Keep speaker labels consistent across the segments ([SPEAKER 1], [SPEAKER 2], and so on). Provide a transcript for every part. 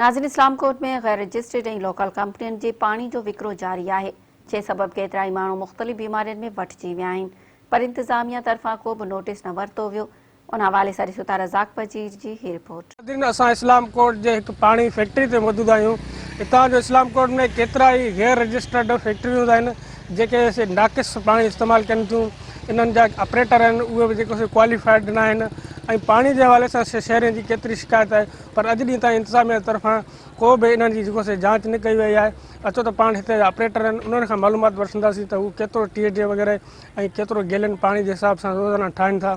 [SPEAKER 1] ناظرين اسلام ڪوٽ ۾ غير رجسٽرڊ ۽ لوڪل ڪمپنين جي پاڻي جو وڪرو جاري آهي جنهن سبب ڪيترائي ماڻهو مختلف بيمارين ۾ وٺجي ويا آهن پر انتظاميا طرفان ڪو به نوٽيس نه ورتو ويو ان حوالي سان ڏسو ٿا رزاق بجير جي هي رپورٽ.
[SPEAKER 2] ناظرين اسان اسلام ڪوٽ جي هڪ پاڻي فيڪٽري تي موجود آهيون هتان جو اسلام ڪوٽ ۾ ڪيترائي غير رجسٽرڊ فيڪٽريون آهن جيڪي سي ناقص پاڻي استعمال ڪن ٿيون انهن جا آپريٽر آهن اهي به جيڪو سي ڪواليفائيڊ نه آهن ۽ پاڻي جي حوالي سان شهرين جي ڪيتري شڪايت آهي پر اڄ ڏينهن تائين انتظاميا طرفان ڪو به انهن جي جيڪو سي جاچ نه ڪئي وئي آهي اچو ته پاڻ هتي جا آپريٽر آهن انهن کان معلومات وٺنداسين ته هو ڪيترو ٽي ڊي وغيره ۽ ڪيترو گيلن پاڻي جي حساب سان روزانه ٺاهين ٿا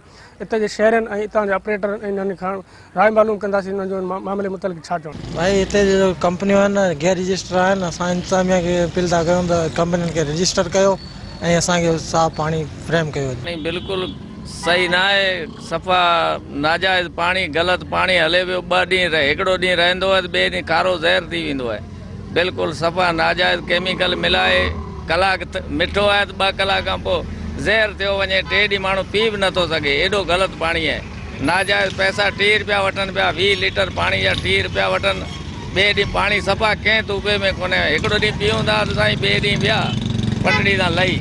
[SPEAKER 2] اتي جي شهرين ۽ اتان جا آپريٽر ۽ انهن کان راء معلوم ڪنداسين انهن جو ان معاملي متعلق ڇا چوڻ.
[SPEAKER 3] ڀائي هتي جو ڪمپنيون آهن غير رجسٽر آهن اسان انتظاميا کي اپيل ٿا ڪيون ته ڪمپنين کي رجسٽر ڪيو ۽ اسان کي صاف پاڻي فريم ڪيو وڃي.
[SPEAKER 4] پاڻي بلڪل صحيح نه آهي صفا ناجائز پاڻي غلط پاڻي هلي پيو ٻه ڏينهن رهي هڪڙو ڏينهن رهندو آهي ته ٻئي ڏينهن کارو زهر ٿي ويندو آهي بلڪل صفا ناجائز ڪيميڪل ملائي ڪلاڪ مٺو آهي ته ٻه ڪلاڪ کان پوء زهر ٿيو وڃي ٽي ڏينهن ماڻهو پي به نٿو سگهي ايڏو غلط پاڻي آهي ناجائز پئسا 30 رپيا وٺن پيا 20 ليٽر پاڻي جا 30 رپيا وٺن ٻئي ڏينهن پاڻي صفا ڪنهن توبي ۾ ڪونهي هڪڙو ڏينهن پيون ٿا ته سائين ٻئي ڏينهن ويا پٽڙي تان لهي.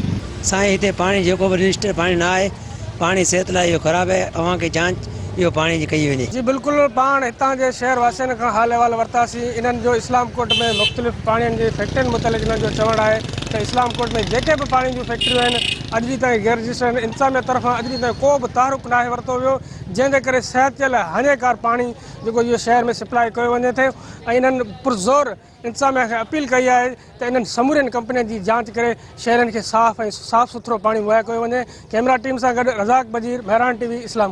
[SPEAKER 5] سائين هتي پاڻي جيڪو به رجسٽر پاڻي نه آهي پاڻي صحت لاء اهو خراب آهي اوهان کي جانچ اهو پاڻي جي ڪئي وڃي.
[SPEAKER 2] جي بلڪل پاڻ هتان جي شهر واسين کان حال احوال ورتاسين انهن جو اسلام ڪوٽ ۾ مختلف پاڻين جي فيڪٽرين متعلق انهن جو چوڻ آهي ته اسلام ڪوٽ ۾ جيڪي به پاڻي جون فيڪٽريون آهن اڄ ڏينهن تائين غير رجسٽر آهن انتظاميا طرفان اڄ ڏينهن تائين ڪو به تحرڪ ناهي ورتو ويو جنهن جي ڪري صحت جي لاء هاڃيڪار پاڻي جيڪو اهو شهر ۾ سپلاء ڪيو وڃي ٿو ۽ انهن پرزور انتظاميا کي اپيل ڪئي آهي ته انهن سمورين ڪمپنين جي جاچ ڪري شهرين کي صاف ۽ صاف سٿرو پاڻي مهيا ڪيو وڃي ڪئميرا ٽيم سان گڏ رزاق بجير مهراڻ ٽي وي اسلام.